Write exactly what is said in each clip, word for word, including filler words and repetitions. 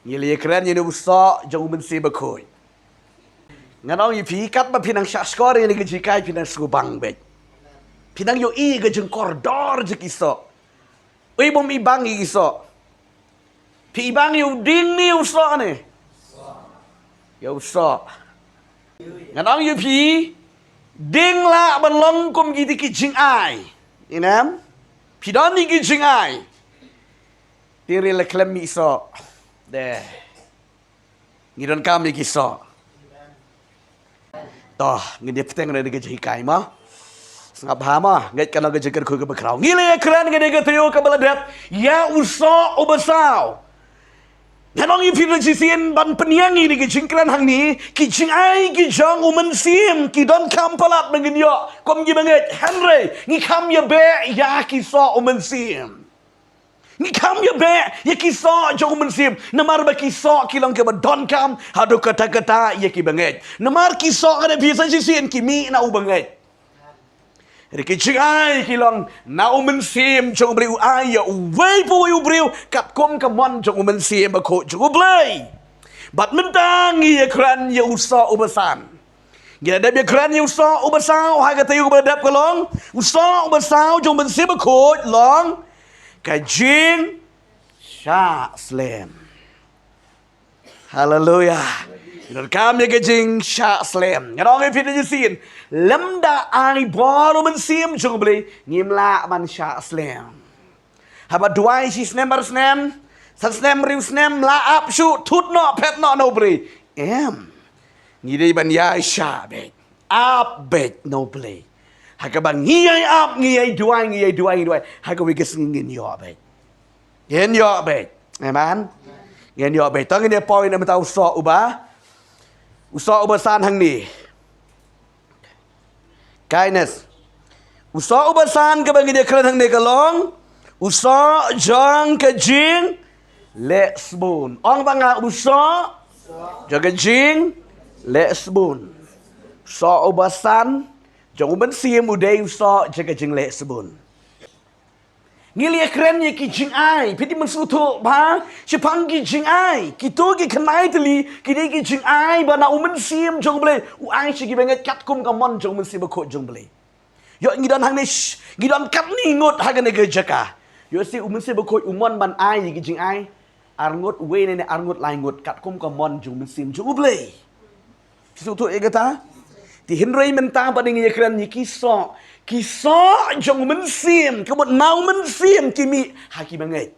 Ngi la ïakren ïa une u soh jong u Mynsiem Bakhuid. Ngan ong ïa phi, katba phi nang shah shkor ïa kane ka jinghikai, phi nang sngewbang beit. Phi nang ïohi ka jingkordor jong ki soh. Uei ba ym ibang ïa ki soh? Phi ibang ïa u dieng ne ïa u soh ne? Ïa u soh. Ngan ong ïa phi, dieng lah ban long kum kita ki jingai. Ïa ne em? Phi don ïa ki jingai. Te hynrei la khlem mih soh. Dei. Ngi donkam ïa ki soh. To, ngin ïa bteng na ka jinghikai mo. Sngap bha mo, ngeit ka long ka jingkyrkhu kaba khraw. Ngi la ïakren, ngi ïa ka taïew kaba la dep ïa u soh uba saw. Ngan ong ïa phi, la shisien ban pynïeng ïa kane ka jingkren hangne, ki jingai ki jong u Mynsiem ki donkam palat ba ngin ïoh kum ki bangeit. Hynrei ngi kham ïa beh ïa ki soh u Mynsiem. Ngi kham ïa beh ïa ki soh jong u Mynsiem, namar ba ki soh ki long kiba donkam haduh katta katta ïa ki bangeit. Namar ki soh, ka dei, phi, sa shisien ki mih na u bangeit. Hynrei ki jingai ki long na u Mynsiem jong u Blei, u ai ïa uwei pa uwei u briew katkum ka mon jong u Mynsiem Bakhuid jong u Blei. Bad mynta ngi ïakren ïa u soh uba san. Ngi la dep ïakren ïa u soh uba saw ha ka taïew kaba la dep, ka long, u soh uba saw jong u Mynsiem Bakhuid long ka jingshah slem. Haleluya. Ngi donkam ïa ka jingshah slem. Ngan ong ïa phi, la shisien, lymda ai bor u Mynsiem jong u Blei, ngim lah ban shah slem. Haba duwai shi snem ar snem, san snem hynriew snem, la ap shuh, thut noh, phet noh na u briew. Em. Ngi dei ban ïaishah beit, ap beit na u Blei. Ha kaba ngi ïai ap, ngi ïai duwai, ngi ïai duwai, ngi duwai, ha kawei ka sngi ngin ïoh beit. Ngin ïoh beit. Amen. Ngin ïoh beit. To ngin ïa poi na mynta u soh uba, u soh uba san hangne. Kindness. U soh uba san kaba ngin ïakren hangne ka long u soh jong ka jingleh sbun. Ong bha nga, u soh jong ka jingleh sbun. Soh uba san jong u Mynsiem u dei u soh jong ka jingleh sbun. Ngi la ïakren ïa ki jingai, phi dei ban sngewthuh bha shaphang ki jingai. Kito ki khyndai tylli ki dei ki jingai ba na u Mynsiem jong u Blei u ai sha ki bangeit katkum ka mon jong u Mynsiem Bakhuid jong u Blei. Ïoh, ngi don hangne, sh-, ngi don katne ngut ha kane ka jaka. Ïoh, shi u Mynsiem Bakhuid u mon ban ai ïa ki jingai ar ngut, uwei ne ne ar ngut, lai ngut, katkum ka mon jong u Mynsiem jong u Blei. Phi sngewthuh ïa kata? Te hynrei mynta pat ngi ïakren ïa ki soh, ki soh jong u Mynsiem, ka mut na u Mynsiem ki mih ha ki bangeit.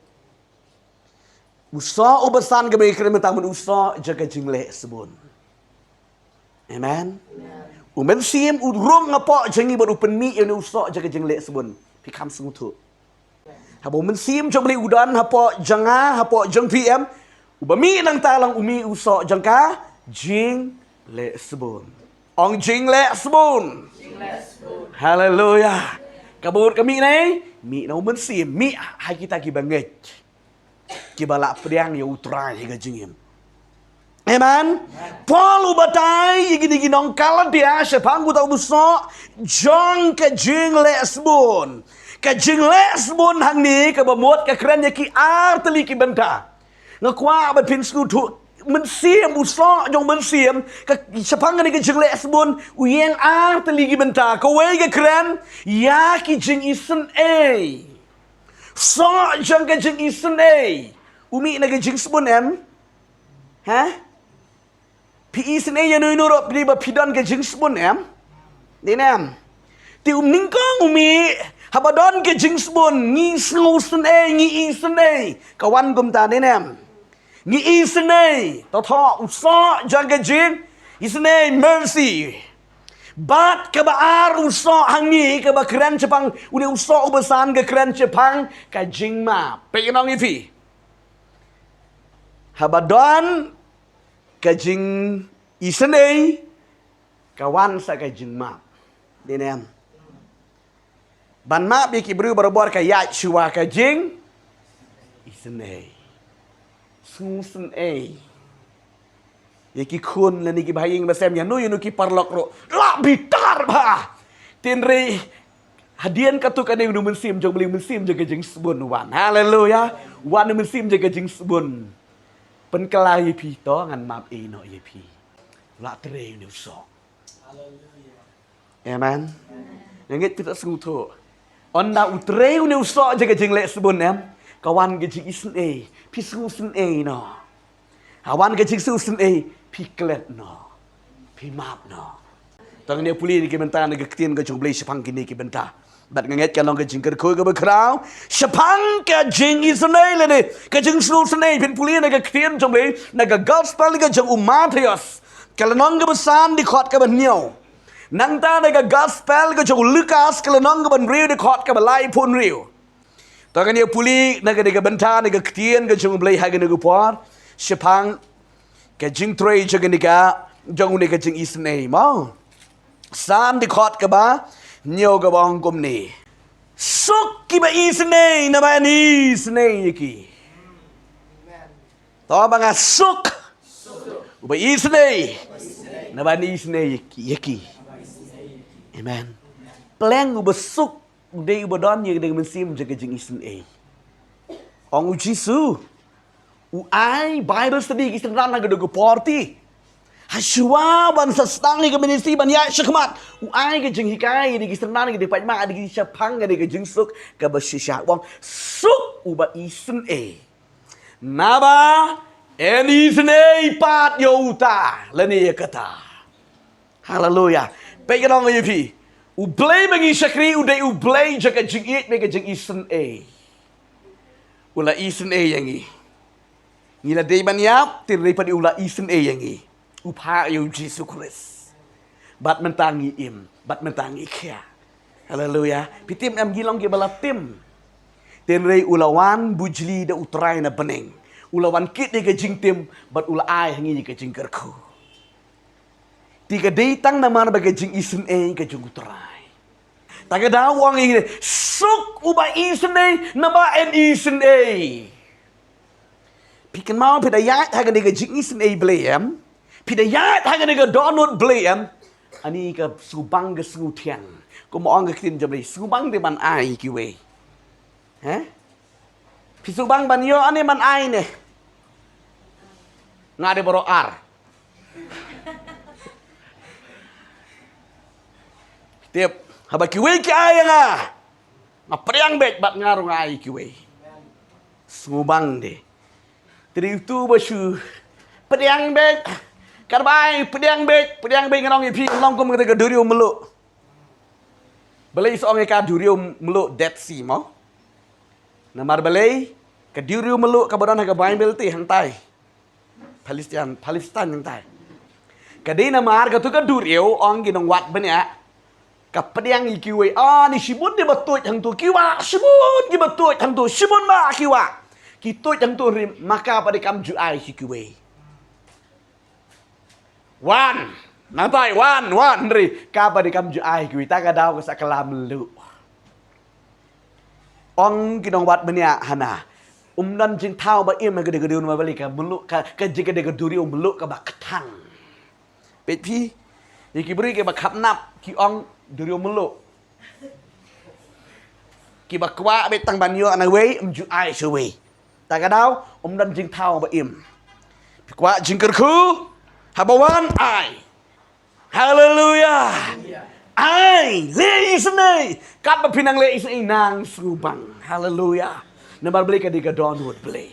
U soh uba san kaba ngi ïakren mynta ka mut u soh jong ka jingleh sbun. Amen. U Mynsiem u rung hapoh jong ngi bad u pynmih ïa une u soh jong ka jingleh sbun. Phi kham sngewthuh? Haba u Mynsiem jong u Blei u don hapoh jong nga, hapoh jong phi, em, uba mih nangta long u mih u soh jong ka jingleh sbun. Ong jingleh sbun. Haleluya. Kaba mut ka mih na ei? Mih na u Mynsiem, mih ha kita ki bangeit kiba la pdiang ïa u Trai ha ka jingim. Amen. Paul u batai ïa kine ki nong Kalatia shaphang uta u soh jong ka jingleh sbun. Ka jingleh sbun hangne kaba mut ka kren ïa ki ar tylli ki bynta. Nga kwah ba phin sngewthuh, Mynsiem, u soh jong u Mynsiem, ka, shaphang kane ka jingleh sbun u ïeng ar tylli ki bynta. Kawei ka kren ïa ki jingisynei. Soh jong ka jingisynei. U mih na ka jingsbun, em? Ha? Phi isynei ïa uno uno ruh, phi dei ba phi don ka jingsbun, em? Dei ne em? Te u nyngkong u mih, haba don ka jingsbun, ngi sngewsynei, ngi isynei. Ka wan kumta, dei ne em? Ngi isynei, to thoh, u soh jong ka jingisynei, mercy. Bad kaba ar u soh hangne, kaba kren shaphang, une u soh uba san ka kren shaphang ka jingmap. Peit, ngan ong ïa phi. Haba don ka jingisynei, ka wan sa ka jingmap. Dei ne em? Ban map ïa ki briew barabor ka ïaid shuwa ka jingisynei. Sngewsynei ïa ki khun lane ki bahaïing bahasem, ïa no ïa no, ki paralok ruh. La bitar bha. Te hynrei hadien katto katne une u Mynsiem jong u Blei, u Mynsiem jong ka jingsbun u wan. Haleluya. Wan u Mynsiem jong ka jingsbun. Pynkylla ïa phi to ngan map ei noh ïa phi. La trei une u soh. Amen. Nga ngeit phi ta sngewthuh. Ynda u trei une u soh jong ka jingleh sbun em, ka wan ka jingisynei. Phi sngewsynei noh. Ha wan ka jingsngewsynei, phi klet noh. Phi map noh. Tang ne pule ne ki bynta ne ka ktien ka jong U Blei shaphang kine ki bynta. Bad nga ngeit ka long ka jingkyrkhu kaba khraw shaphang ka jingisynei lane ka jingsngewsynei. Phin pule na ka ktien jong U Blei na ka gospel ka jong u Mathaios, ka lynnong kaba san dkhot kaba hynñiew. Nangta na ka gospel ka jong u Lukas, ka lynnong kaba hynriew dkhot kaba laiphew hynriew. To ngin ïa pule na kane ka bynta na ka ktien ka jong U Blei ha kane ka por shaphang ka jingtrei jong kane ka, jong une ka jingisynei mo. San dkhot kaba hynñiew kaba ong kumne: Suk kiba isynei naba yn isynei ïa ki. To ba nga suk uba isynei naba yn isynei ïa ki, ïa ki. Amen. Pleng uba suk u dei uba don ïa ka mynsiem jong ka jingisynei. Ong u Jisu, u ai Bible study ki synran ha ka dei ka por te. Hashwa ban sa sdang ïa ka ministry ban ïaid shakhmat, u ai ka jinghikai ïa ki synran, ïa ki paidbah, ïa ki shaphang ïa ka jingsuk kaba shisha. U ong suk uba isynei naba yn isynei pat ïa uta lane ïa kata. Haleluya. Peit ka nong ïa phi. U Blei ba ngi shakri u dei U Blei jong ka jingïeit bad ka jingisynei. U la isynei ïa ngi. Ngi la dei ban ïap, te dei pat u la isynei ïa ngi. U phah ïa u Jisu Khrist. Bad mynta ngi im, bad mynta ngi khia. Haleluya. Phi tip em, ngi long kiba la tim. Te hynrei u la wan bujli da U Trai na bneng. U la wan kit ïa ka jingtim, bad u la ai ha ngi ïa ka jingkyrkhu. Te ka dei tang namar ba ka jingisynei ka jong U Trai. Ta ka daw u ong ïa ngi, suk uba isynei naba yn isynei. Phi kynmaw phi da ïaid ha kane ka jingisynei Blei em? Phi da ïaid ha kane ka dohnud Blei em? Ani ka sngewbang ka sngewthiang. Kumba ong ka ktien jong Blei, sngewbang te ban ai kiwei. He? Phi sngewbang ban ïoh ani ban ai ne? Nga dei baroh ar. Tip, haba kiwei ki ai ïa nga, nga pdiang beit bad nga ruh nga ai kiwei. Sngewbang de. Te dei utu ba shu pdiang beit. Katba ai pdiang beit, pdiang beit, nga ong ïa phi, long kum kata ka duriaw mluh. Balei sa ong ïa ka duriaw mluh Dead Sea mo? Namar balei, ka duriaw mluh kaba don ha ka Baibl te hangtai. Palestine, Palestine hangtai. Ka dei namar katu ka duriaw, ong ki nongwad bniah, ka pdiang ïa kiwei, ani shibun de ba tuid hangtu, ki wah, shibun ki ba tuid hangtu, shibun ba ki wah. Ki tuid hangtu rim, ma ka pat de kam ju ai sha kiwei. Wan, nangtai wan, wan, hynrei ka pat de kam ju ai kiwei, ta ka daw ka sa kylla mluh. Ong ki nongwad bniah hana, ym don jingthaw ba im ha ka dei ka duriaw, namar balei, ka mluh, ka, ka dei ka duriaw mluh kaba kthang. Peit phi, ïa ki briew kiba khapnap ki ong duriaw mluh. Kiba kwah beit tang ban ïoh na wei, ym ju ai sha wei. Ta ka daw, ym don jingthaw ba im. Phi kwah jingkyrkhu, haba wan ai. Haleluya. Ai, leh isynei. Katba phi nang leh isynei nang sngewbang. Haleluya. Namar balei, ka dei ka dohnud Blei.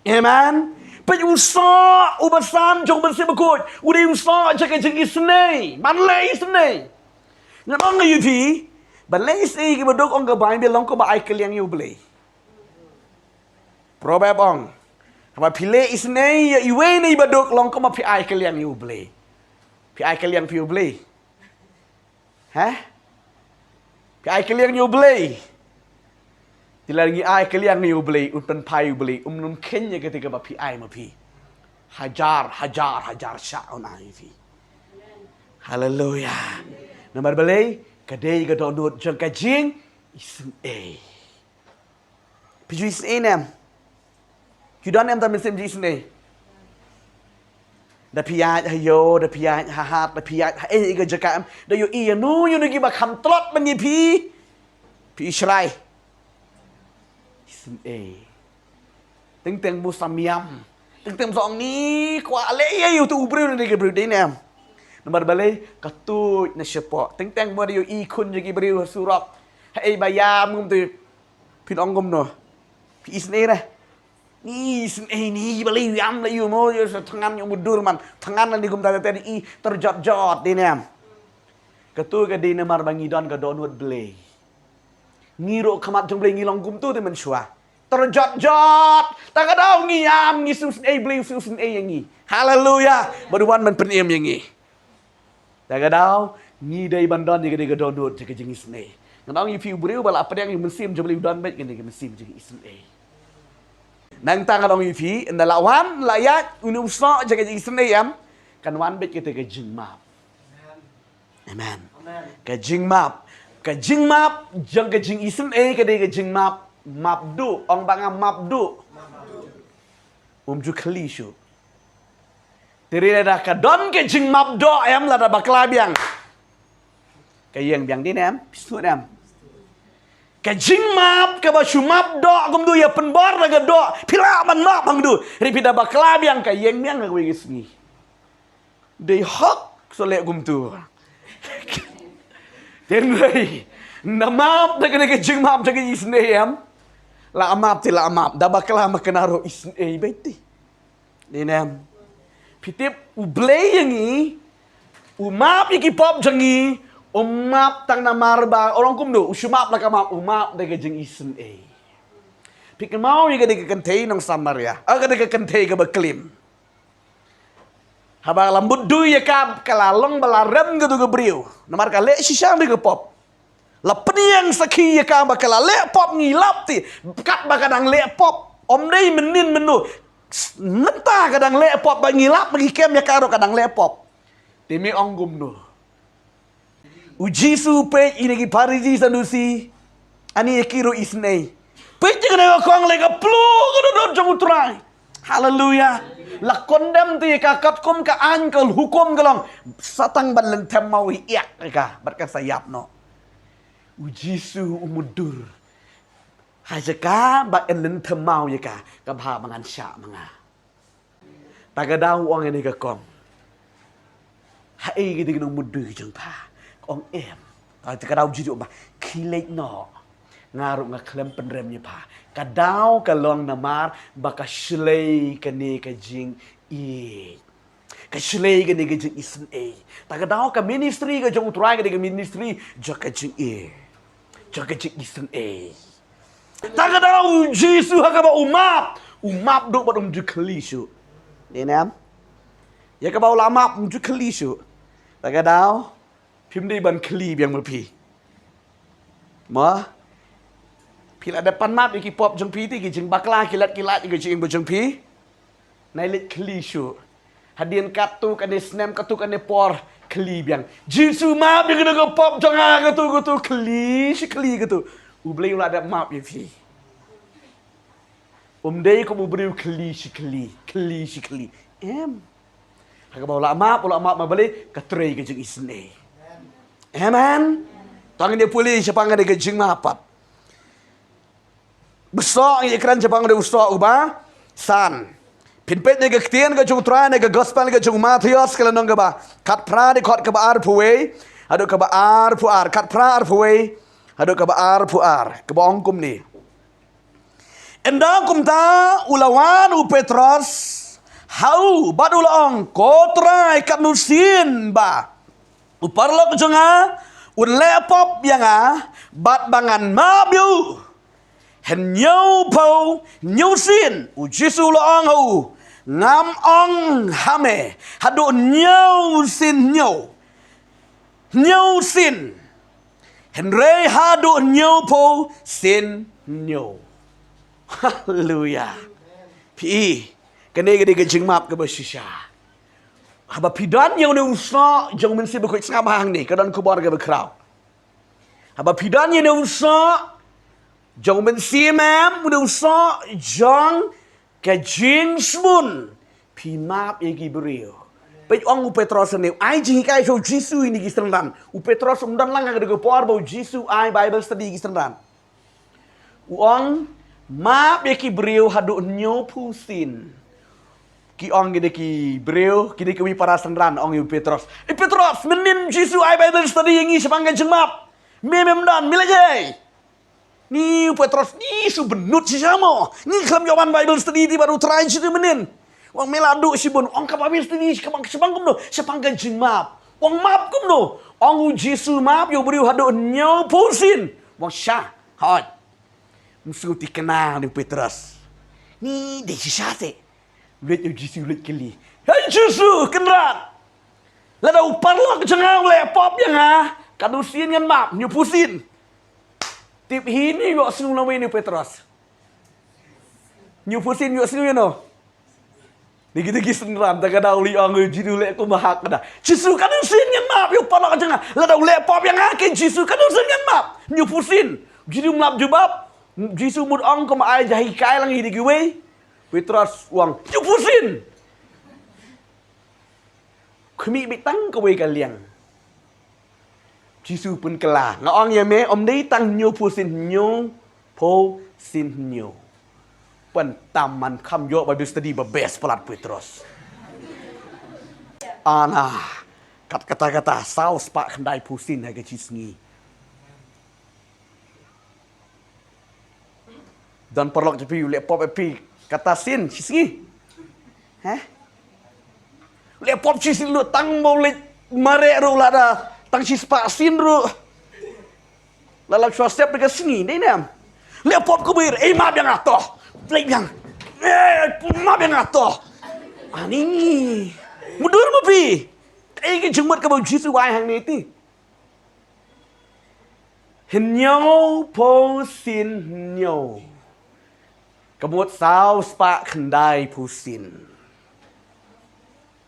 Amen. Peit u soh uba san jong u Mynsiem Bakhuid, u dei u soh jong ka jingisynei. Ban leh isynei. Ngan ong ïa phi, ban leh isynei ki baduk ong ka Baibl long kumba ai kylliang ïa u Blei. Proverb ong, haba phi leh isynei ïa iwei na i baduk long kumba phi ai kylliang ïa u Blei. Phi ai kylliang phi ïa u Blei. Heh? Phi ai kylliang ïa u Blei. Te lada ngi ai kylliang ïa u Blei, un pynphai u Blei, um nym kheiñ ïa kata kaba phi ai ma phi. Hajar, hajar, hajar shah un ai ïa phi. Haleluya. Namar balei, ka dei ka dohnud jong ka jingisynei. Phi ju isynei ne em? Ju don ne em ta mynsiem jingisynei? Da phi ïaid ha ïew, da phi ïaid ha hat, da phi ïaid ha ei ei ka jaka em, da ïohi ïano ïano kiba kham tlot ban ïa phi. Phi i shrai. Isynei. Teng teng mo sa miam. Teng teng sa ong ni kwah leh ïa utu u briew ne ka briew, dei ne em? Namar balei? Ka tuid na shapoh. Teng teng mo da ïohi khun jong ki briew ha surok. Haei ba ïam kumtu. Phin ong kumno? Phi isynei re. Ni isynei ni balei ïam la ïu mo ïa sa thngan ïa u mudur man. Thngan la ni kumta te i ter jot jot, dei ne em? Katu ka dei namar ba ngi don ka dohnud Blei. Ngi ruh khmat jong Blei ngi long kumtu te mynshuwa. Ter jot jot. Ta ka daw ngi ïam ngi shu isynei Blei shu isynei ïa ngi. Haleluya. Ba u wan ban pynim ïa ngi. Ta ka daw ngi dei ban don ïa ka dei ka dohnud ïa ka jingisynei. Ngan ong ïa phi u briew ba la pdiang ïa u mynsiem jong Blei u don beit ka dei ka mynsiem jingisynei. Nangta ngan ong ïa phi ynda la wan la ïaid une u soh ïa ka jingisynei em. Kan wan beit kata ka jingmap. Amen. Ka jingmap. Ka jingmap jong ka jingisynei ka dei ka jingmap. Map duh. Ong ba nga map duh. Um ju khlieh shuh. Te lada ka don ka jingmap doh em lada bakla biang. Ka ïeng biang, dei ne em? Phi sngewthuh ne em? Ka jingmap kaba shu map doh kumtu ïa pynbor da ka doh. Phi lah ban map hangtu. Hynrei phi da bakla biang ka ïeng biang ha kawei ka sngi. Dei hok sa leh kumtu. Hynrei na map da kane ka jingmap da ka isynei em. La map te la map da bakla ma kane ruh isynei beit te. Dei ne em? Phi tip u Blei ïa ngi u map ïa ki pop jong ngi. U map tang namar ba u long kumno u shu map la ka map, u map da ka jingisynei. Phi kynmaw ïa ka dei ka kynthei nong Samaria, ka dei ka kynthei kaba klim. Haba la mutdur ïa ka, ka la long ba la rem katu ka briew namar ka leh shisha ïa ka pop. La pynïeng sakhi ïa ka ba ka la leh pop, ngi lap te katba ka dang leh pop. Ym dei mynnin mynno, mynta ka dang leh pop ba ngi lap ba ngi kem ïa ka ruh ka dang leh pop. Te me ong kumno? U Jisu peit ïa ki Pharisi Sadusi. Ani ïa ki ruh isynei. Peit ïa kane ka kong leh ka pluh ka dohnud jong u Trai. Haleluya. La condemn te ïa ka katkum ka aiñ ka hukum ka long sa tang ban lynthem maw ïa ka bad ka sa ïap noh. U Jisu u mutdur ha jaka ba yn lynthem maw ïa ka, ka bha ba ngan shah ma nga. Ta ka daw u ong ïa kane ka kong, haei ka dei ka nongmutdur jong pha? Ka ong em. Ta ka daw u Jisu u ong ba khie leit noh, nga ruh nga khlem pynrem ïa pha. Ka daw ka long namar ba ka shlei kane ka jingïeit. Ka shlei kane ka jingisynei. Ta ka daw ka ministry ka jong u Trai ka dei ka ministry jong ka jingïeit, jong ka jingisynei. Ta ka daw u Jisu ha kaba u map, u map duh bad um ju khlieh shuh. Dei ne em? Ïa kaba u la map um ju khlieh shuh. Ta ka daw phim dei ban khlieh biang ma phi. Mo? Phi la dep pan map ïa ki pop jong phi te, ki jingbakla, ki lad ki lad, ki jingim ba jong phi. Nai leit khlieh shuh. Hadien katto katne snem, katto katne por, khlieh biang. Jisu map ïa kane ka pop jong nga, katto katto, khlieh shi khlieh katto. U Blei u la dep map ïa phi. Um dei kum u briew khlieh shi khlieh, khlieh shi khlieh. Em. Ha kaba u la map, u la map ma balei? Ka trei ka jingisynei. Amen. Tang ïa pule shaphang kane ka jingmap pat. Ba soh ngi ïa kren shaphang u soh uba san. Phin peit na ka ktien ka jong u Trai na ka gospel ka jong u Mathaios ka lynnong kaba khatphra, dkhot kaba arphew wei haduh kaba arphew ar, khatphra arphew wei haduh kaba arphew ar, kaba ong kumne. Ynda kumta u la wan u Petros ha u bad u la ong, Ko Trai, katno sien ba u paralok jong nga un leh pop ïa nga bad ba ngan map ïa u? Hynñiewphew hynñiew sien. U Jisu u la ong ha u, Ngam ong ha me haduh hynñiew sien hynñiew, hynñiew sien, hynrei haduh hynñiewphew sien hynñiew. Haleluya. Phi i, kane ka dei ka jingmap kaba shisha. Haba phi don ïa une u soh jong u Mynsiem Bakhuid, sngap hangne, ka don khubor kaba khraw. Haba phi don ïa une u soh jong u Mynsiem, em, une u soh jong ka jingsbun, phi map ïa ki briew. Peit ong u Petros hangne, ai jinghikai sha u Jisu ïa ki synran. U Petros um don lang ha kata ka por ba u Jisu ai Bible study ïa ki synran. U ong, map ïa ki briew haduh hynñiewphew sien. Ki ong ki dei ki briew, ki dei kiwei para synran, ong ïa u Petros, "I Petros, mynnin Jisu ai Bible study ïa ngi shaphang ka jingmap, me mem don, me leit ei?" Ni u Petros, ni shu bynnud shisha mo. Ngi khlem ïoh ban Bible study te bad u Trai Jisu mynnin. Wan me la duh shibun, ong ka Bible study shaphang, shaphang kumno, shaphang ka jingmap. Wan map kumno, ong u Jisu map ïa u briew haduh hynñiewphew sien. Wan sha, hooid. Ym sngewtynnad u Petros. Ni dei shisha te. Leit u Jisu leit kylli, "Hei Jisu, Kynrad, lada u paralok jong nga u leh pop ïa nga, katno sien ngan map? Hynñiewphew sien?" Tip hi ne ïohsngew lawei ne u Petros? Hynñiewphew sien ïohsngew ïa no? Dei kita ki synran, ta ka daw lei ong u Jisu leh kumba hap ka da. "Jisu, katno sien ngan map ïa u paralok jong nga? Lada u leh pop ïa nga ke Jisu, katno sien ngan map? Hynñiewphew sien?" Jisu ym lap jubab. Jisu mut ong kumba ai ja hi kai lang hi dei kiwei. Petros u ong, "Hynñiewphew sien. Khmih beit tang kawei ka liang." Jisu pynkylla, "Nga ong ïa me, ym dei tang hynñiewphew sien, hynñiewphew sien hynñiew." Pyntam man kham ïoh Bible study ba best palat Petros. Ana, kat kata kata, saw spah khyndaiphew sien ha ka shi sngi. Don paralok jong phi u leh pop ïa phi kata sien shi sngi? Heh? U leh pop shi sngi ruh, tang ba u leit mareh ruh lada tang shi spah sien ruh. Lada shuwa step da ka sngi, dei ne em? Leh pop kaba ïeit, "Ei map ïa nga to. Leit biang. Ei map ïa nga to." Ani. Mutdur ma phi. Kaei ka jingmut kaba u Jisu u ai hangne te? Hynñiewphew sien hynñiew. Ka mut saw spah khyndaiphew sien.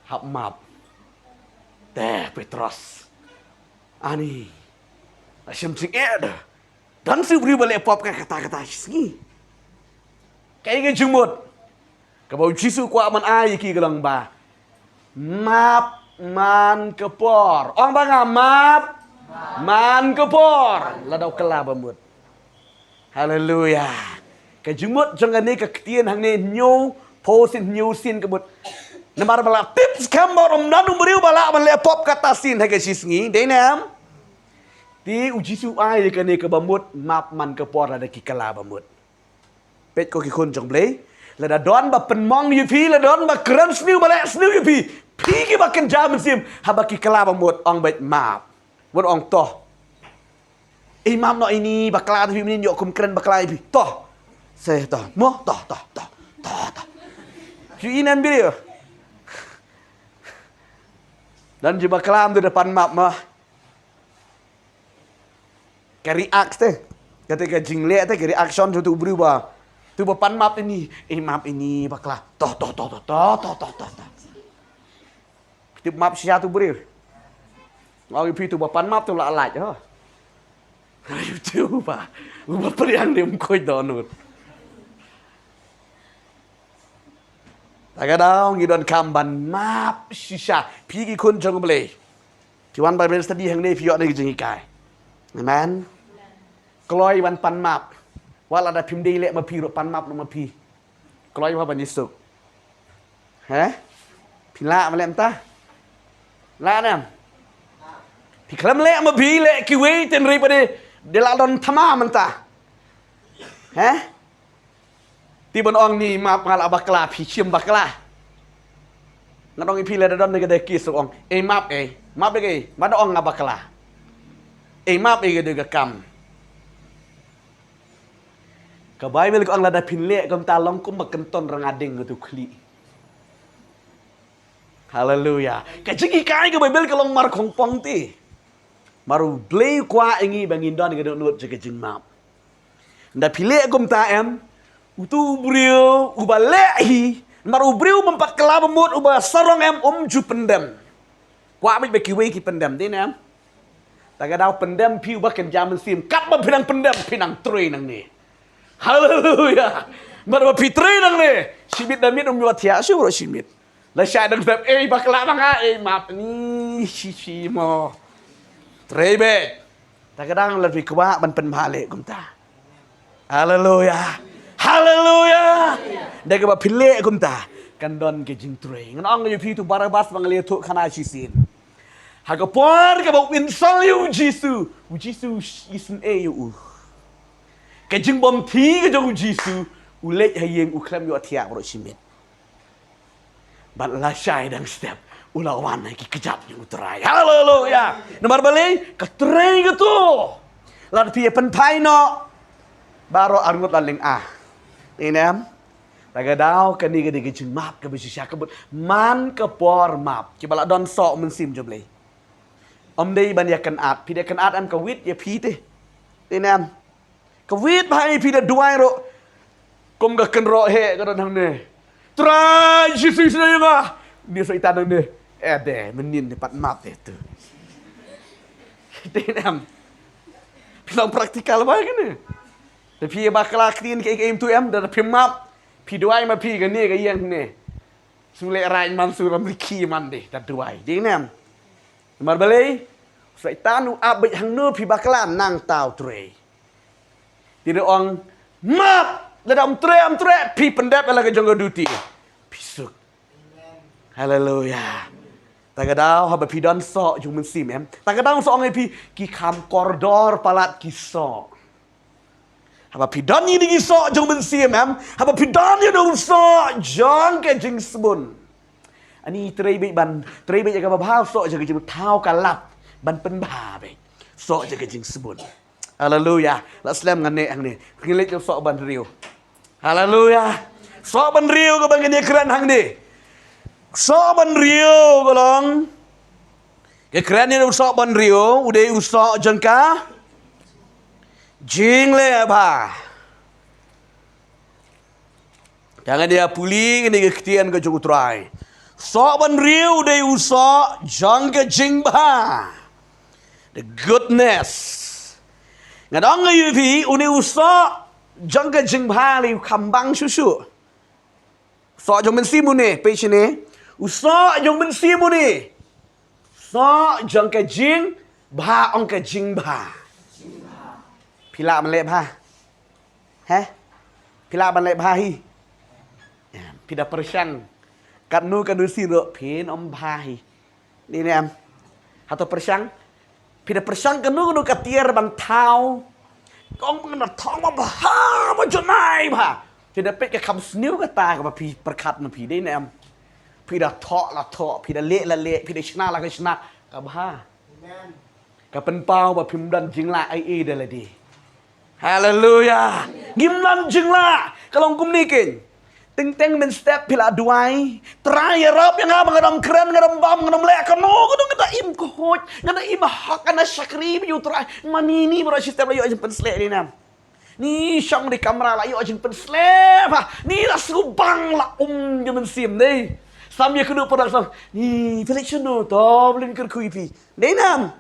Hap map. Te Petros. Ani. La shem jingeh da. Don shu briew ba leh pop ka kata kata shi sngi. Kaei ka jingmut kaba u Jisu u kwah ban ai ïa ki ka long ba, map man ka por. Ong bad nga, map man ka por. Lada u kylla ba mut. Haleluya. Ka jingmut jong kane ka ktien hangne, hynñiewphew sien hynñiew sien ka mut. Namar ba la tip skhem ba ym don u briew ba lah ban leh pop kata sien ha ka shi sngi, dei ne em? Te u Jisu u ai ïa kane kaba mut, map man ka por lada ki kylla ba mut. Peit ko ki khun jong U Blei, lada don ba pynmong ïa phi, lada don ba kren sniew ba leh sniew ïa phi, phi kiba kynja mynsiem, haba ki kylla ba mut, ong beit map. Wat ong to. Ei map noh ïa ini, bakla te phi mynnin, ïoh kum kren bakla ïa phi. To. Sa to. Mo, to, to, to. To, to. Phi ïohi ne em briew? Don ju bakla ym dei da pan map mo. Ka react te. Kata ka jingleh te, ka reaction jong utu u briew ba, utu ba pan map ïa ini, ei map ïa ini bakla. To, to, to. Phi tip map shisha utu u briew? Nga ong ïa phi, utu ba pan map utu la lait, ha. Utu ba, uba pdiang ne ym khuid dohnud. Ta ka daw ngi donkam ban map shisha. Phi ki khun jong U Blei. Phi wan Bible study hangne phi ïoh ne ki jinghikai. Amen. Kloi ban pan map. Wat lada phim dei leh ma phi ruh, pan map ruh ma phi. Kloi ba ban ïasuk. He? Phi lah ban leh mynta? Lah ne em? Phi khlem leh ma phi, leh kiwei, hynrei pat de, de lah don thma mynta. He? Te ban ong ni map nga la bakla, phi shim bakla. Nga ong ïa phi lada don de ka dei ki suk ong, ei map ei, map de ei, map de ong nga bakla. Ei map ei ka dei ka kam. Ka Baibl ka ong lada phin leh kumta long kumba kynton ranga ding ha utu u khlieh. Haleluya. Ka jinghikai ka Baibl ka long markhongpong te. Namar U Blei u kwah ïa ngi ba ngin don ka dohnud jong ka jingmap. Ynda phi leh kumta em, utu u briew uba leh hi, namar u briew bym pat kylla ba mut, uba sarong em, um ju pyndem. Kwah beit ba kiwei ki pyndem, dei ne em? Ta ka daw pyndem phi uba kynja mynsiem, katba phi nang pyndem phi nang trei nangne. Haleluya. Namar ba phi trei nangne, shi miet da miet um ïoh thiah shuh ruh shi miet. Lashai dang step, ei bakla ma nga, ei map ni, shi shi mo. Trei beit. Ta ka daw lada phi kwah ban pynbha leh kumta. Haleluya. Haleluya. Da kaba phi leh kumta, Kan don ka jingtrei. Ngan ong ïa phi, utu Barabas ba nga la ïathuh khana shisien. Ha ka por kaba u insult ïa u Jisu, u Jisu u isynei ïa u. Ka jingbymti ka jong u Jisu, u leit ha ïing, u khlem ïohthiah baroh shi miet. Bad lashai dang step, u la wan ha ki kjat jong u Trai. Haleluya. Namar balei? Ka trei kato. Lada phi ïa pynphai noh, baroh arngut la lyngngoh. Ïa ne em? Ta ka daw kane ka dei ka jingmap kaba shisha, ka mut man ka por map. Kiba la don soh Mynsiem jong U Blei. Ym dei ban ïa kynad, phi dei kynad em, ka wit ïa phi te. Ïa ne em? Ka wit bha ïa phi, da duwai ruh. Kum ka kynroh heh ka don hangne. Trai Jisu, isynei ïa nga. Ni Soitan hangne. Eh, de mynnin ne pat map te tu. Te ne em? Phi long praktikal bha kane. Te phi bakla ktien kaei kaei tu em, da phi map. Phi duwai ma phi kane ka ïeng ne. Shu leh rain man, shu ram rikhi man de, da duwai. Dei ne em? Namar balei? Soitan u ap beit hangno phi bakla, nangta u trei. Te u ong, map, lada ym trei, ym trei, phi pyndep ïa la ka jong ka duty. Phi suk. Haleluya. Ta ka daw haba phi don soh jong Mynsiem em. Ta ka daw soh, ong ïa phi, ki kham kordor palat ki soh. Haba phi don ïa ki soh jong Mynsiem em, haba phi don ïa u soh jong ka jingsbun. Ani trei beit ban, trei beit ïa kaba bha, soh jong ka jing, thaw ka lap ban pynbha beit. Soh jong ka jingsbun. Haleluya. La slem ngan ne hangne. Ngi leit ïa u soh bynriew. Haleluya. Soh bynriew kaba ngi ïa kren hangne. Soh bynriew ka long. Ka kren ïa u soh bynriew, u dei u soh jong ka jingleh bha. Te ngan ïa pule kane ka ktien ka jong u Trai. Soh bynriew u dei u soh jong ka jingbha. The goodness. Ngan ong ïa phi, une u soh jong ka jingbha lei u kham bang shuh shuh. Soh jong Mynsiem une, peit shane. U soh jong Mynsiem une. Soh jong ka jingbha, ong ka jingbha. Phi lah ban leh bha? He? Phi lah ban leh bha hi? Phi da pyrshang katno katno sien ruh phin ym bha hi. Dei ne em? Hato pyrshang? Phi da pyrshang kano kano ka tiar ban thaw. Kong pyngan da thaw ma bha, ma janai bha. Phi da peit ka kham sniew kata kaba phi pyrkhat ma phi, dei ne em? Phi da thoh la thoh, phi da leh la leh, phi da shna la ka shna, ka bha. Ka pynpaw ba phim don jinglah ei ei da lade. Haleluya. Ngim don jinglah. Ka long kumne keiñ. Teng teng mynstep phi la duwai. Trai ïarap ïa nga ba ngan ym kren, ngan ym bam, ngan ym leh kano kano, nga da im khuid, nga da im hok, nga da shakri bad u Trai. Ma ni ni baroh shi step la ïoh jingpynsleh, dei ne em? Ni shong dei kamra la ïoh jingpynsleh bha. Ni la sngewbang la um jong Mynsiem, dei. Sam ïa kano para sam. Ni phi leit shano, to balei kyrkhu ïa phi. Dei ne em?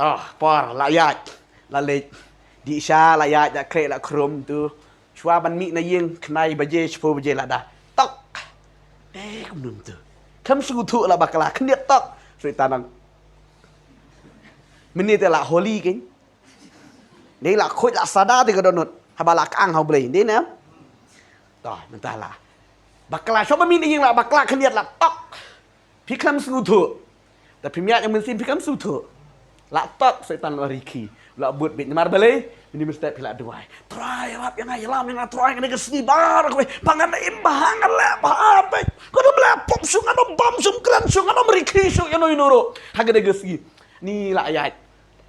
To, por la ïaid, la leit. Dih sha la ïaid, la khreh la khrum tu. Shuwa ban mih na ïing, khyndai baje, shiphew baje la da. Tok. Eh, kumno tu. Khlem sngewthuh la bakla, khyndiat tok. Soitan nang. Mynne te la holy keiñ. Dei la khuid la sada te ka dohnud. Haba la kang ha U Blei. Dei ne em? To, mynta la bakla, shuwa ban mih na ïing la bakla, khyndiat la tok. Phi khlem sngewthuh. Te phim ïaid ïa u Mynsiem phi khlem sngewthuh. La tok, Soitan la rikhi. La bud beit namar balei? Mynne mynstep phi la duwai. Trai ïarap ïa nga, ïalam ïa nga Trai, kane ka sngi baroh kawei. Ba ngan im bha, ngan leh bha beit. Ngan ym leh pop shuh, ngan ym bam shuh, kren shuh, ngan ym rikhi shuh ïano ïano ruh. Ha kane ka sngi. Ni la ïaid.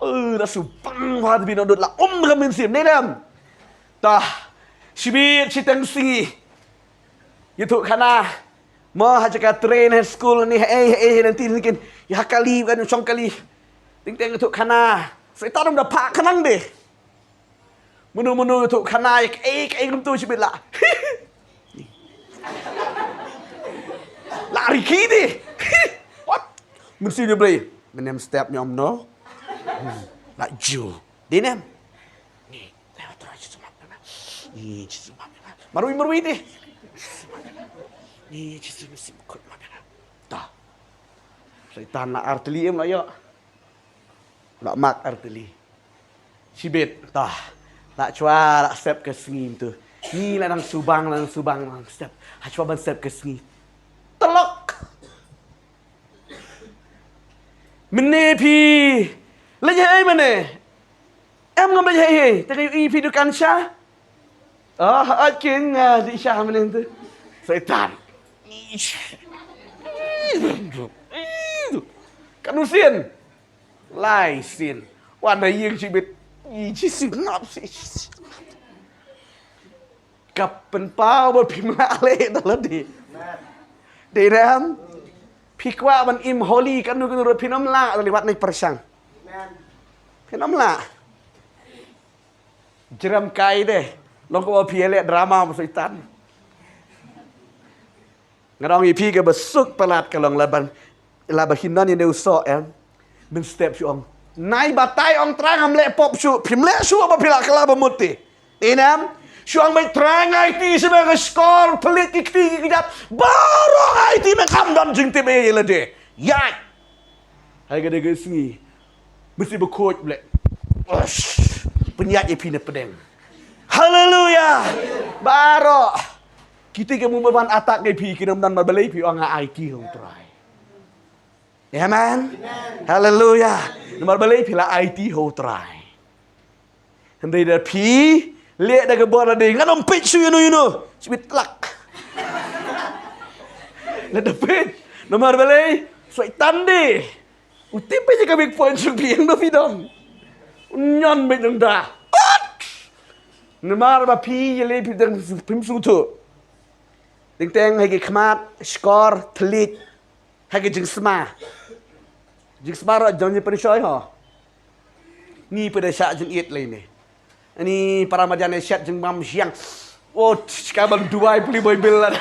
Eh, la shu bang bha te phi, na dud la um ka Mynsiem, dei ne em? Tah. Shibit shiteng sngi. Ïathuh khana. Mo ha jaka train, ha school, ne ha ei ha ei, ha lynti lynti. Ïa ha kali, kan shong kali. Teng teng ïathuh khana. Soitan um da phah khnang de. Mano mano ïathuh khana ïa kaei kaei kumto shibit la. La rikhi de. Wat. Mynsiem U Blei. Mynne mynstep ne em, no? La ju. Dei ne em? Ni, leh Trai Jisu map ïa nga. Ni Jisu map ïa nga. Marwei marwei te. Ni Jisu Mynsiem Bakhuid map ïa nga. Ta. Soitan la artylli em la ïoh. La mak artylli. Shibit ta. La shuwa la sep ka sngi tu. Ngi la nang subang, la nang subang, la nang step. Hashwa ban step ka sngi. Telok. Mynne phi leit hei mynne. Em ngam leit hei hei. Te ka ïohi phi dukan sha. Ah, ai king, ah, di sha mynne tu. Soitan. Kan usin. Lai sin. Wan da ïing shibit. Ï Jisu ngap si. Ka pynpaw ba phim lah leh da lade. Dei ne em? Phi kwah ban im holy kano kano ruh phin ym lah da leh wat ne pyrshang. Phin ym lah. Jrem kai de. Long ko phi leh drama ba soitan. Nga ong ïa phi kaba suk palat ka long laban, laba hinan ïa ne u soh em. Mynstep shu ong, nai batai ong Trai ngam leh pop shuh, phim leh shuh ba phi la kylla ba mut te. Inem? Shu ong beit Trai nga aiti sha me, nga shkor, pynleit ki kti ki kjat, baroh nga aiti, me kam don jingtip ei ïa lade. Ïaid. Hai ka dei ka sngi. Mesti ba khuid bleh. Ush. Pynïaid ïa phi na pdeng. Haleluya. Baroh. Kita ki mut ban attack ïa phi, ki nam dan ba balei phi ong nga aiti ha u Trai. Amen. Haleluya. Namar balei phi la aiti ha u Trai. Hynrei da phi leh da ka bor lade, ngan ym peit shuh ïano ïano. Shu bit tlak. Lada peit. Namar balei? Soitan de. U tip beit ïa ka weak point jong phi, ïa kaba phi don. U ñion beit jong da. Kot! Namar ba phi ïa leh phi dang phim sngewthuh. Teng teng ha ki khmat, shkor, thylliej. Ha ki jingsma. Jingsma ruh jong ngi pynshoi ho. Ngi pynda shah jingit lei ne. Ani para marjan ne shet jingbam syiang. Oh, ka ban duwai pli Baibl la.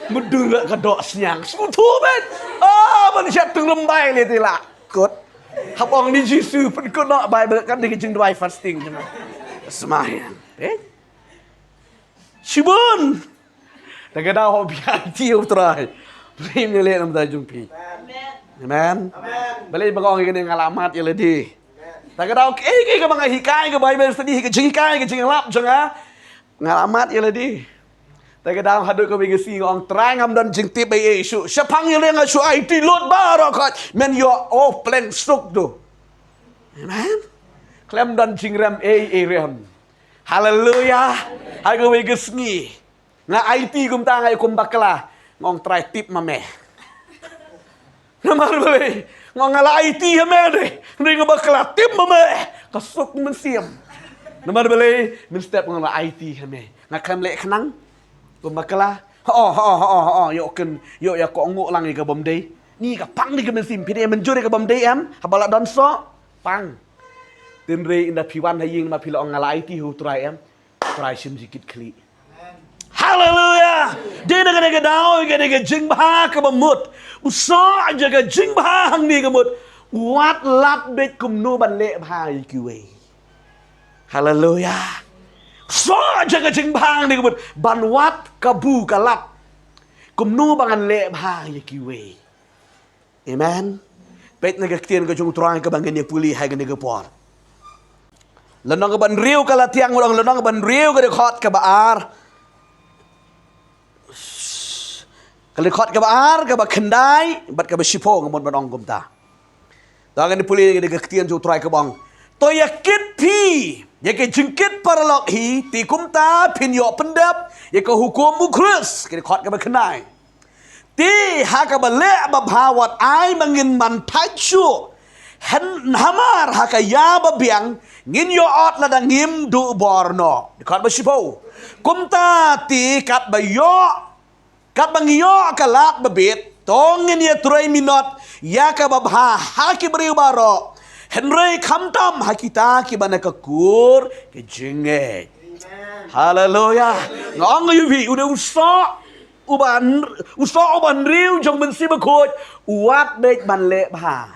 Mudun la ka doh syiang. Sngewthuh beit. Ah, ban shet tyngrymbai lei te la. Kut. Hap ong ni Jisu pynkut noh Baibl kan dei ka jingduwai fasting. Sma ïa. Eh? Shibun. Te ka daw hok biang ti u Trai. Rim ne leh nam da jong phi. Amen. Amen. Balei ba nga ong ïa kane nga la mad ïa lade. Te ka daw, eh, eh, kaba nga hikai ka Bible study, ka jinghikai, ka jinglap jong nga. Nga la mad ïa lade. Te ka daw haduh kawei ka sngi nga ong Trai ngam don jingtip ei ei shuh. Shaphang ïa lade nga shu aiti lut baroh khoit. Men ïoh, oh, pleng suk tu. Amen. Khlem don jingrem ei ei rem. Haleluya. Ha kawei ka sngi. Nga aiti kumta nga ïa kum bakla. Nga ong Trai tip ma me. Namar balei? Nga ong nga la aiti ha me de. Hynrei nga bakla tip ma me. Ka suk mynsiem. Namar balei? Mynstep nga ong la aiti ha me. Nga khlem leh khnang. Kum bakla. Ho ho ho ho. Ïoh kin ïoh ïa ka nguh lang ïa ka bym dei. Ni ka pang ni ka mynsiem phi dei mynjur ïa ka bym dei em. Haba la don soh. Pang. Hynrei ynda phi wan ha ïing ma phi la ong nga la aiti ha u Trai em. Trai shim jingkit khlieh. Haleluya. Dei na kane ka daw, kane ka jingbha kaba mut. U soh jong ka jingbha hangne ka mut. Wat lap beit kumno ban leh bha ïa kiwei. Haleluya. U soh jong ka jingbha hangne ka mut. Ban wad kabu ka lap. Kumno ban leh bha ïa kiwei. Amen. Peit na ka ktien ka jong u Trai kaba ngin ïa pule ha kane ka por. Lynnong kaba hynriew Galatian, lynnong kaba hynriew ka dkhot kaba ar. Ka dkhot kaba ar, kaba khyndai bad kaba shiphew, nga mut ban ong kumta. To ngin ïa pule na ka ktien jong u Trai kaba ong. To ïa kit phi ïa ka jingkit paralok hi, te kumta phin ïoh pyndep ïa ka hukum u Khrist. Ka dkhot kaba khyndai. Te ha kaba leh babha wat ai ba ngin man thait shuh. Hynrei hamar ha ka ïa babiang ngin ïoh ot lada ngim duh bor noh. Dkhot ba shiphew. Kumta te katba ïoh, katba ngi ïoh ka lad babit, to ngin ïa trei minot ïa ka babha ha ki briew baroh. Hynrei khamtam ha kita kiba na ka kur ka jingngeit. Haleluya. Nga ong ïa phi, u dei u soh uba hynr-, u soh uba hynriew jong u Mynsiem Bakhuid, u wad beit ban leh bha.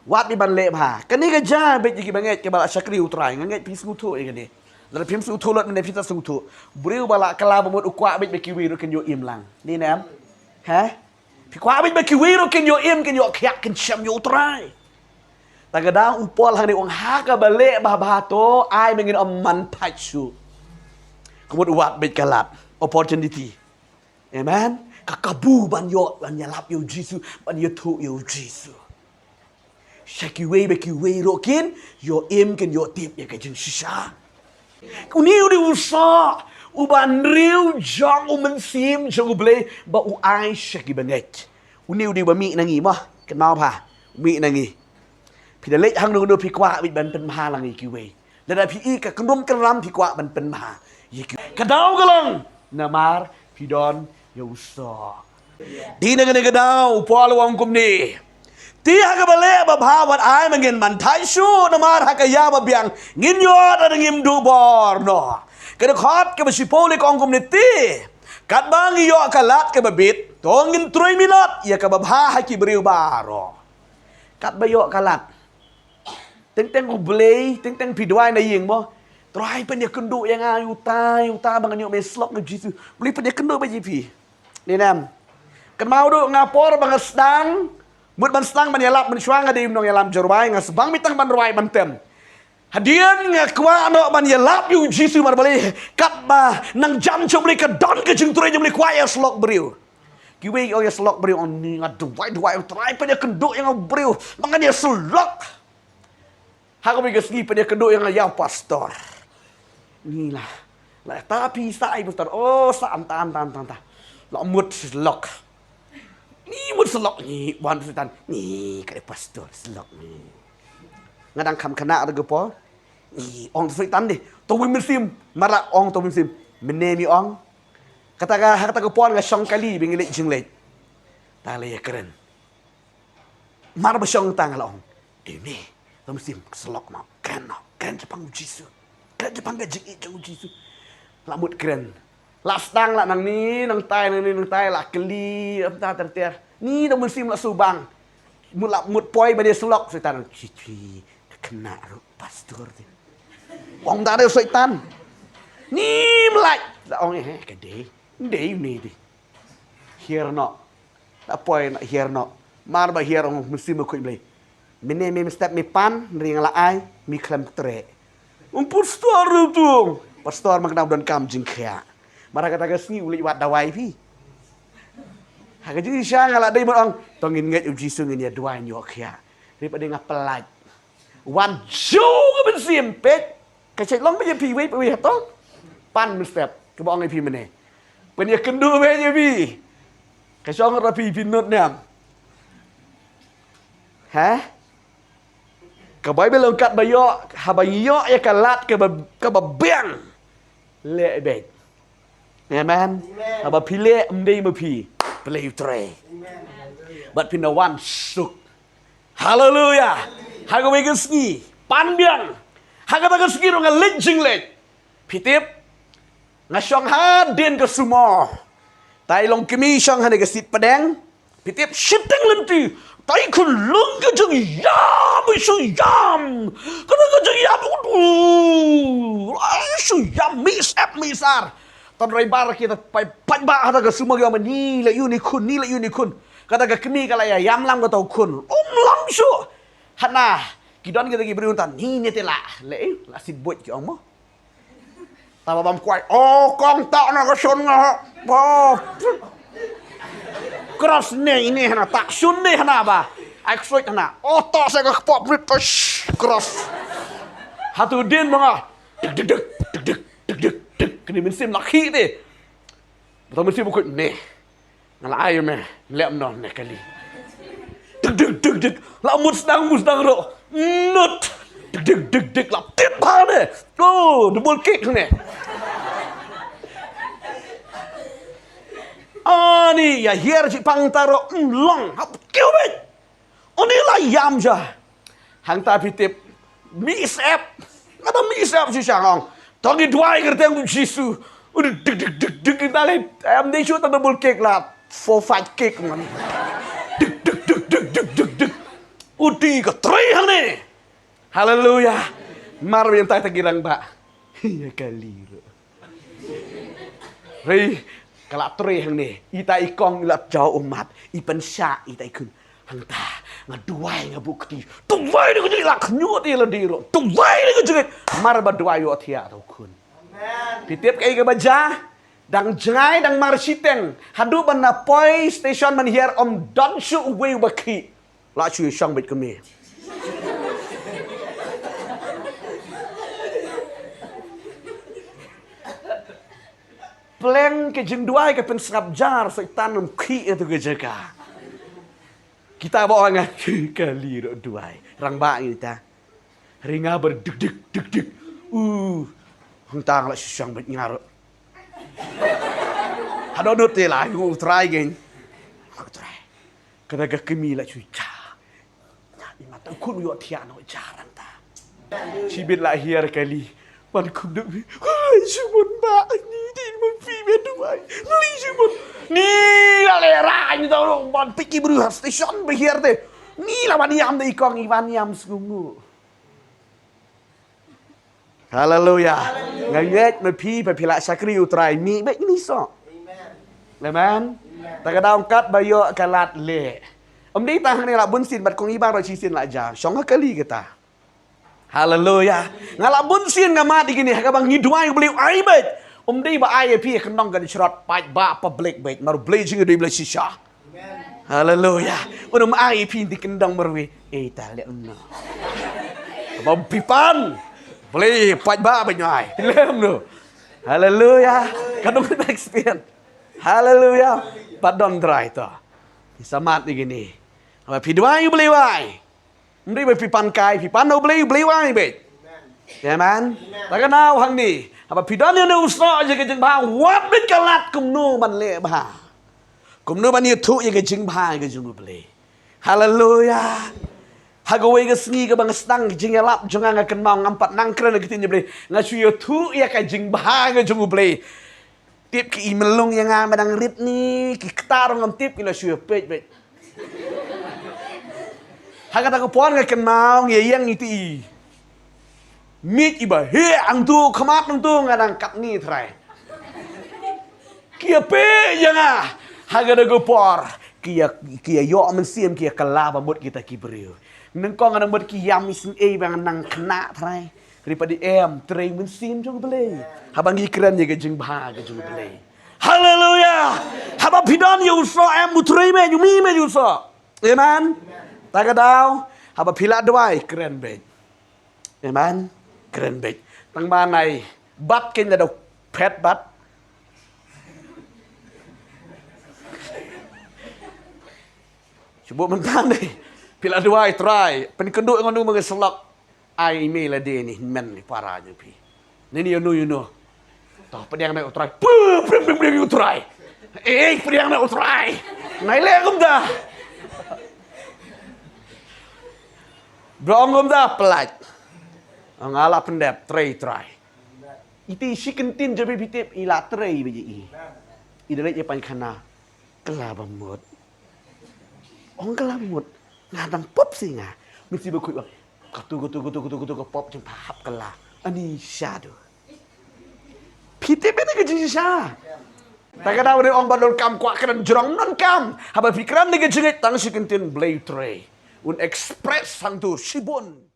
Wad beit ban leh bha. Kane ka jia beit ïa kiba ngeit, kiba la shakri u Trai. Nga ngeit phi sngewthuh ïa kane. Lada phim sngewthuh lut mynne phi sa sngewthuh. Briew ba la kylla ba mut u kwah beit ba kiwei ruh kin ïoh im lang. Dei ne em? He? Phi kwah beit ba kiwei ruh kin ïoh im, kin ïoh khiah, kin shem ïa u Trai. Ta ka daw u Paul hangne u ong ha kaba leh babha to, ai ba ngin ym man thait shuh. Ka mut wat beit ka lad, opportunity. Amen. Ka kabu ban ïoh, ban ïalap ïa u Jisu, ban ïathuh ïa u Jisu. Sha kiwei ba kiwei ruh kin ïoh im, kin ïoh tip ïa ka jingshisha. Une u dei u soh uba hynriew jong u Mynsiem jong U Blei ba u ai sha ki bangeit. Une u dei uba mih na ngi mo, kynmaw bha, u mih na ngi. Phi da leit hangno hangno phi kwah beit ban pynbha lang ïa kiwei. Lada phi i ka kynrum kynram phi kwah ban pynbha ïa ki. Ka daw ka long namar phi don ïa u soh. Dei na kane ka daw u Paul u ong kumne: Te ha kaba leh babha wat ai ma ngin ban thait shuh, namar ha ka ïa ba biang ngin ïoh lada ngim duh bor noh. Ka dkhot kaba shiphew leh ka ong kumne: Te katba ngi ïoh ka lad kaba bit, to ngin trei minot ïa kaba bha ha ki briew baroh. Katba ïoh ka lad. Teng teng U Blei, teng teng phi duwai na ïing mo. Trai pynïakynduh ïa nga, ïa uta, ïa uta ba ngan ïoh mih syllok na Jisu. U Blei pynïakynduh beit ïa phi. Ni nam. Kynmaw duh nga por ba nga sdang, mut ban sdang ban ïalap mynshuwa nga dei u nongïalam jyrwai, nga sbang beit tang ban rwai ban tem. Hadien nga kwah noh ban ïalap ïa u Jisu mar balei, katba nang jan jong U Blei ka don ka jingtrei jong U Blei kwah ïa syllok briew. Kiwei ong ïa syllok briew, ong ni nga duwai duwai, Trai pynïakynduh ïa nga briew ba ngan ïa syllok. Ha kawei ka sngi pynïakynduh ïa nga ïa u pastor. Ni la, la ta phi sa ai pastor. Oh, sa anta anta anta anta. La mut syllok. Ni mut syllok ni, wan Soitan. Ni ka dei pastor syllok ni. Nga dang kham khynnah ruh ka por. Ni ong Soitan dei. To wei mynsiem, mar la ong to wei mynsiem. Mynne mi ong. Kata ka, ha kata ka por nga shong kali ba ngi leit jingleit. Ta leh ïa kren. Mar ba shong tang la ong. Dei ne. To mynsiem, syllok mo. Kren mo. Kren shaphang u Jisu. Kren shaphang ka jingïeit jong u Jisu. La mut kren. La sdang la nang ni, nang tai, nang ni, nang tai, la kylli, ym ta ter ter. Ni to mynsiem la subang. Mut la mut poi ba dei syllok, Soitan. Chi chi. Ka khynnah ruh pastor te. Ong da dei Soitan. Ni mlai. La ong eh, ka dei. Dei ni dei. Hiar noh. La poi na hiar noh. Mar ba hiar ong mynsiem u khuid Blei. Mynne mem step mi pan, ring la ai, mi khlem treh. Um pastor ruh tu. Pastor ma kynmaw donkam jingkhiah. Mar ha kata ka sngi u leit wad dawai phi. Ha ka jingshisha nga la dei ban ong, to ngin ngeit u Jisu ngin ïa duwai ïoh khiah. Ri pa dei nga pynlait. Wan ju ka mynsiem peit. Ka check long ba ïa phi wei pa wei hato. Pan mynstep. Kaba ong ïa phi mynne. Pynïakynduh wei ïa phi. Ka shong ra phi phi nud niam. Ha? Ka Baibl ong katba ïoh, haba ïoh ïa ka lad kaba, kaba biang. Leh beit. Amen. Amen. Haba phi leh ym dei ma phi. Phi leh u Trai. Amen. Bad phin da wan suk. Haleluya. Ha kawei ka sngi. Pan biang. Ha kata ka sngi ruh nga leit jingleit. Phi tip. Nga shong hadien ka sumo. Tai long kmie shong hane ka seat pdeng. Phi tip shiteng lynti. Tai khun lung ka jingïam, shu ïam. Kata ka jingïam. Shu ïam, mih sep, mih sar. Ton rai bar kita pai, pai ba hata ka sumo ïam ni la ïu ni khun, ni la ïu ni khun. Kata ka kmie ka la ïa ïam lam kata u khun. Um lam shu. Hana, ki don kita ki briew ta ni ne te la. Le, la sit buit ki ong mo. Taba bam kwai. Oh, kong ta na ka shon nga. Oh. Cross ne ini hana ta shon ne hana ba. Ai ksoi hana. Oh, to sa ka kpop rit to. Cross. Hatu din ba nga. Dik dik dik dik dik dik dik. Kini mynsiem la khi de. Betul mynsiem bukut ne. Nga la ai me, lem no ne kali. Dik dik dik dik. La mut sdang mut sdang ro. Nut. Dik dik dik dik la tit ba ne. Oh, double kick ne. Ani ya hiar ji pang taro, mm, long. Hap kiu bit. Uni la ïam ja. Hangta phi tip. Mih sep. Ngata mih sep shisha ong. To ngi duwai kyrteng u Jisu. Uni dik dik dik dik dik ta le. Em dei shu ta double kick la. Four five kick man. Dik dik dik dik dik dik dik. Uti ka trei hangne. Haleluya. Mar wi entai ta girang ba. Ya kali ro. Rei, ka la trei hangne, ita i kong i la jaw ummat, i pynshah ita i khun. Hangta, nga duwai nga buh kti. Duwai da ka jingit la khñiot i la dei ro. Duwai da ka jingit. Mar ba duwai ïoh thiah ta u khun. Phi tip kaei kaba jia? Dang jngai dang mar shiteng, haduh ban na poi station ban hiar ym don shuh uwei uba khih. La shu shong beit kum me. Pleng ka jingduwai ka pynsngap jar, Soitan ym khih ïa tu ka jaka. Kita ba ong nga kali ruh duwai. Rangbah ngi ta. Ringa ber duk duk duk duk. U. Hangtang la shu shong beit nga ruh. Haduh dut te la u Trai gen. U Trai. Kata ka kmie la shu ja. Ïa, i mata u khun u ïoh thiah noh jar hangta. Shibit la hiar kali. Wan khum duk phi. Ai, shibun ba, ni din mun phi be duwai. Ni shibun. Ni la le ra ni tau ban piki bru ha station ba hiar te. Ni la ban ïam de i kong i ban ïam sngungu. Haleluya. Nga ngeit ma phi ba phi la shakri u Trai mih beit ni so. Amen. Ta ka daw kat ba ïoh ka lad leh. Ym dei tang hangne la bun sien bad kong i bang ruh shisien la ja. Shong ha kali kata. Haleluya. Nga la bun sien nga mad ïa kine ha kaba ngi duwai U Blei u ai beit. Ym dei ba ai ïa phi ka nong ka shrot paidbah public beit. Mar U Blei jingïadei Blei shisha. Haleluya. Ym ai ïa phi ti kyndong marwei. Eh ta leh no. Ba phi pan. Blei paidbah ba ngai. Lem no. Haleluya. Ka dong ka experience. Haleluya. Pat don Trai to. Sa mad ïa kine. Ba phi duwai U Blei u ai. Ym dei ba phi pan kai, phi pan U Blei, U Blei u ai beit. Amen. Ta ka daw hangne. Haba phi don ïa une u soh ïa ka jingbha, wad beit ka lad kumno ban leh bha. Kumno ban ïathuh ïa ka jingbha ïa ka jong U Blei. Haleluya. Ha kawei ka sngi kaba nga sdang ka jingïalap jong nga, nga kynmaw ngam pat nang kren ïa ka ktien jong U Blei. Nga shu ïathuh ïa ka jingbha ïa ka jong U Blei. Tip ki i mlung ïa nga, ma dang rit ni, ki ktar ngam tip, ki la shu ïa peit beit. Ha kata ka por nga kynmaw ngi ïeng iti i. Miej iba heh hangtu, khmat hangtu, nga dang katni Trai. Ki ïa peit ïa nga. Ha kata ka por ki ïa, ki ïa ïoh mynsiem, ki ïa kylla ba mut kita ki briew. Nyngkong nga dang mut ki ïam isynei ba nga nang khynnah Trai. Hynrei pat dei em, trei mynsiem jong U Blei. Haba ngi kren ïa ka jingbha ka jong U Blei. Haleluya. Haba phi don ïa u soh em, u trei beit, u mih beit ïa u soh. Amen. Ta ka daw, haba phi la duwai, kren beit. Amen. Kren beit. Tang ba nai bat ken da phet bat. Shu buh mynta ne. Phi la duwai Trai, pynkynduh ngan u ma nga slok. Ai i mei lade ni, men ni para jong phi. Ni ni ïano ïano. To pdiang na U Trai. Pu, pdiang pdiang pdiang U Trai. Eh, pdiang na U Trai. Nai leh kumta. Ba ong kumta pynlait. Nga la pyndep trei Trai. Iti shi kyntien jong phi phi tip i la trei ba ïa i. I da leit ïa pynkhana. Kylla ba mut. Ong kylla ba mut. Nga dang pop si nga. Mynsiem Bakhuid ba. Katu katu katu katu katu ka pop jong pha hap kylla. Ani shadow. Phi tip ïa ka jingshisha. Ta ka daw ne ong ba donkam kwah kren jrong, donkam. Haba phi kren ne ka jingngeit tang shi kyntien Blei u trei. Un express hangtu shibun.